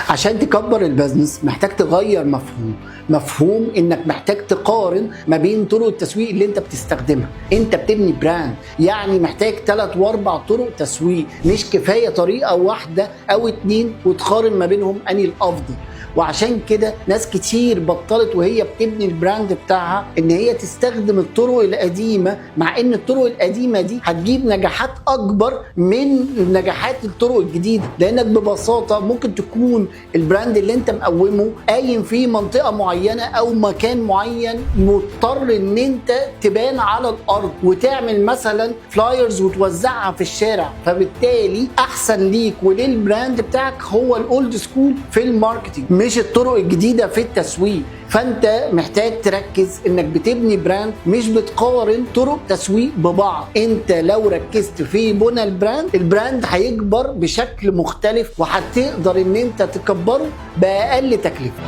عشان تكبر ال business محتاج تغير مفهوم انك محتاج تقارن ما بين طرق التسويق اللي انت بتستخدمها. انت بتبني brand، يعني محتاج 3 واربع طرق تسويق، مش كفاية طريقة واحدة او اتنين وتقارن ما بينهم انهي الافضل. وعشان كده ناس كتير بطلت وهي بتبني ال brand بتاعها ان هي تستخدم الطرق القديمة، مع ان الطرق القديمة دي هتجيب نجاحات اكبر من نجاحات الطرق الجديدة، لانك ببساطة ممكن تكون ال brand اللي انت مقومه قايم في منطقة معينة او مكان معين، مضطر ان انت تبان على الارض وتعمل مثلا flyers وتوزعها في الشارع. فبالتالي احسن ليك ولل brand بتاعك هو ال old school في ال marketing، مش الطرق الجديدة في التسويق. فانت محتاج تركز انك بتبني brand، مش بتقارن طرق تسويق ببعض. انت لو ركزت في بنى ال brand، ال brand هيكبر بشكل مختلف وهتقدر ان انت تكبره باقل تكلفة.